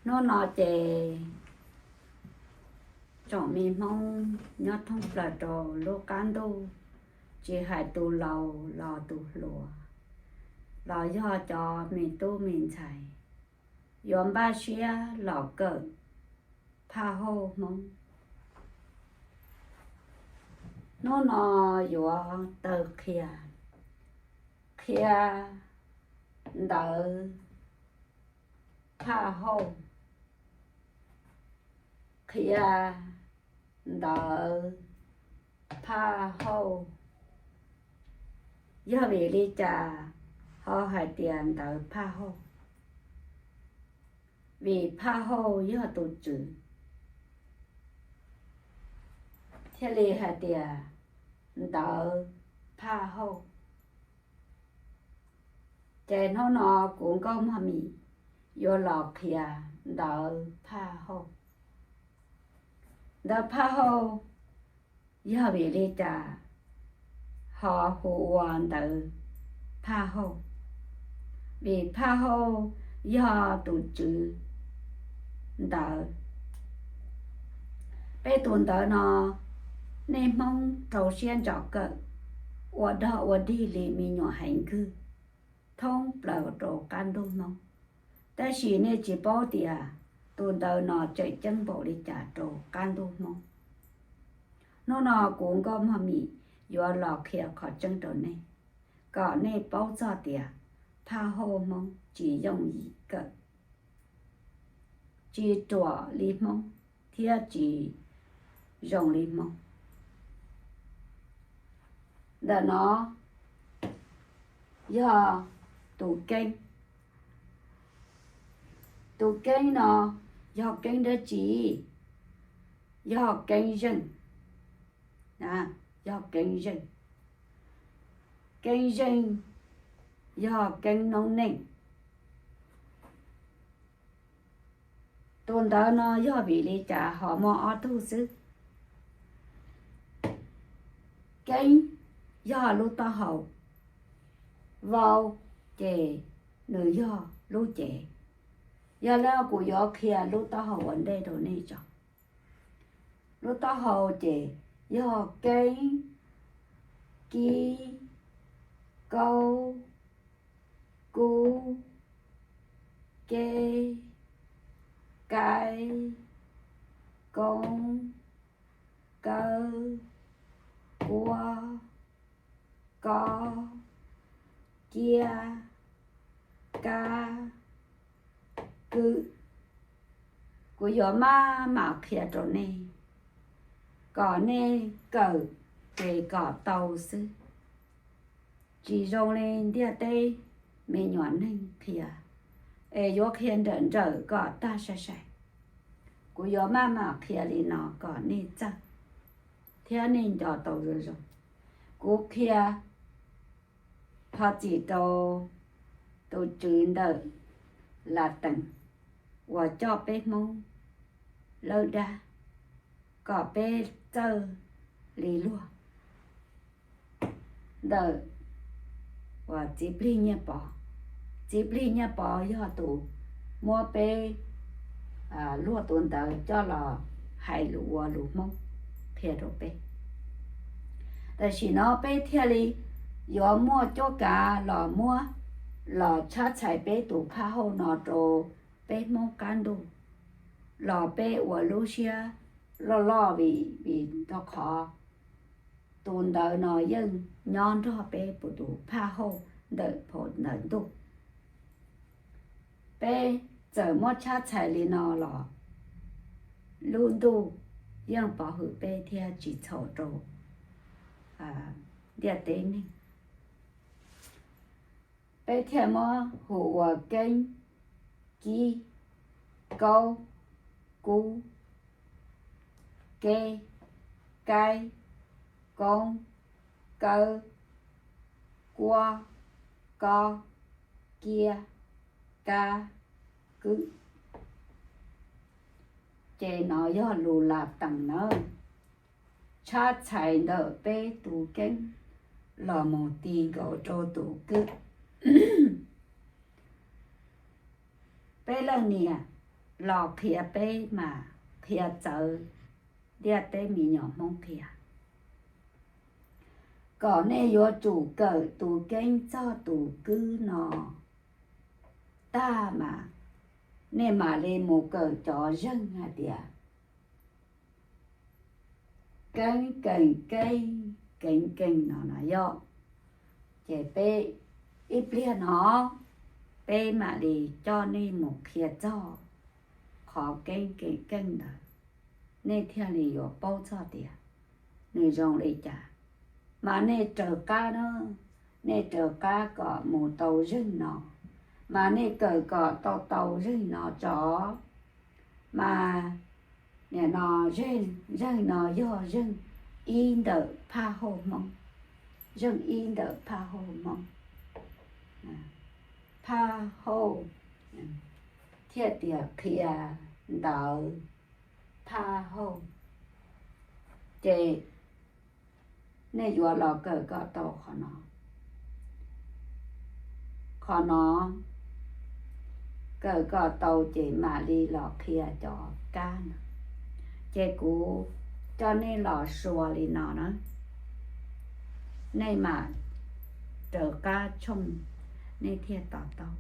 Hnub no ces tsoom me Hmoob nyob thoob plaws rau lub qab ntuj, tsis hais tus laus los tus hluas, los yog cov me tub me ntxhais, yuav npaj siab los kawm phaj hauj Hmoob. Hnub no yuav taw qhia, qhia ntawv phaj hauj, qhia ntawv phaj hauj. Yog vim li cas ho hais tias ntawv phaj hauj? Vim phaj hauj yog tus tswv, thiaj li hais tias ntawv phaj hauj. Ces hnub no kuv Nkauj Mog Mim yuav los qhia ntawv phaj hauj. Ntawv phaj hauj yog vim li cas ho hu ua ntawv phaj hauj? Vim phaj hauj yog tus tswv ntawv. Peb tus ntawv no, nej Hmoob rau siab ntso kawm, ua dog ua dig li me nyuam heev kawg thoob plaws rau qab ntuj Hmoob. Tab sis nej tsis paub tias tus ntawv no tseem ceeb npaum li cas rau qab ntuj Hmoob. Hnub no kuv Nkauj Mog Mim yuav los qhia qhov tseeb rau nej, kom nej paub txog tias phaj hauj Hmoob tsis yooj yim kawm, tsis ruam li Hmoob, thiab tsis zoo li Hmoob. Ntawm no yog tus keeb. Tus keeb no yog keeb dab tsi? Yog keeb zeej. Yog keeb zeej. Keeb zeej yog keeb noob neej. Tus ntawv no yog vim li cas ho muaj ob tug xwb? Keeb yog lub taub hau, vau ces nws yog lub cev. Yog li kuv yuav qhia lub taub hau ua ntej rau nej tso. Lub taub hau ces yog keeb, kib, kaub, kub, keb, kaib, koob, kawb, kuab, kob, kiab, kab, kwb. Kuv yuav maj mam qhia rau nej, kom nej kawm ces kom tau xwb. Tsis zoo li ntiaj teb me nyuam neeg qhia, es yuav qhia nrawm nrawm kom tag sai sai. Kuv yuav maj mam qhia li no kom nej txawj thiab nej nco tau zoo zoo. Kuv qhia thov txim rau tus tswv ntawm Latees uas coj peb Hmoob lawb dab kom peb txawj li luag ntawm uas Txiv Plig Nyiaj Pov. Txiv Plig Nyiaj Pov yog tus muab peb luag tus ntawv coj los hais lus ua lus Hmoob qhia rau peb. Tam sim no peb thiaj li yuav muaj cuab kav los muab los tshab txhais peb tus phaj hauj no rau peb Hmoob qab ntuj, los peb ua lub siab loj loj vim, vim rau qhov tus ntawv no yeej nyob nrog peb tus phaj hauj ntawm phau ntawv ntuj. Peb txawm muab tshab txhais li no los lub ntuj yeej pov hwm peb thiab tsis txhaum rau ntiaj teb neeg. Peb thiaj muab hu ua keeb, kib, kaub, kub, keb, kaib, koob, kawb, kuab, kob, kiab, kab, kwb. Ces no yog lus Latees nawb. Tshab txhais ntawm peb tus keeb los mus ti nkaus rau tus kwb. Peb leej niam los qhia peb mas qhia txawv ntiaj teb me nyuam Hmoob qhia, kom nej yuav tsum kawm tus keeb txog tus kwb no tag mas nej mam li mus kawm cov zeeg hais tias keeb keem keej, keeb keem no no yog. Ces peb ib pliag no peb mam li coj nej mus qhia txog qhov keeb keem keej ntawd, nej thiaj li yuav paub txog tias nws zoo li cas. Mas nej raws qab na, nej raws qab kom mus tau zeeg no, mas nej kawm kom tau tau zeeg no tso. Mas nim no zeeg no yog zeeg ib ntawm phaj hauj Hmoob, zeeg ib ntawm phaj hauj Hmoob, phaj hauj thiaj tias qhia ntawv phaj hauj. Ces nej yuav los kawm kom tau qhov no. Qhov no kawm kom tau ces mam li los qhia cov kab no. Ces kuv coj nej los suas li no na, nej mam raws qab tshooj nej thiaj to taub.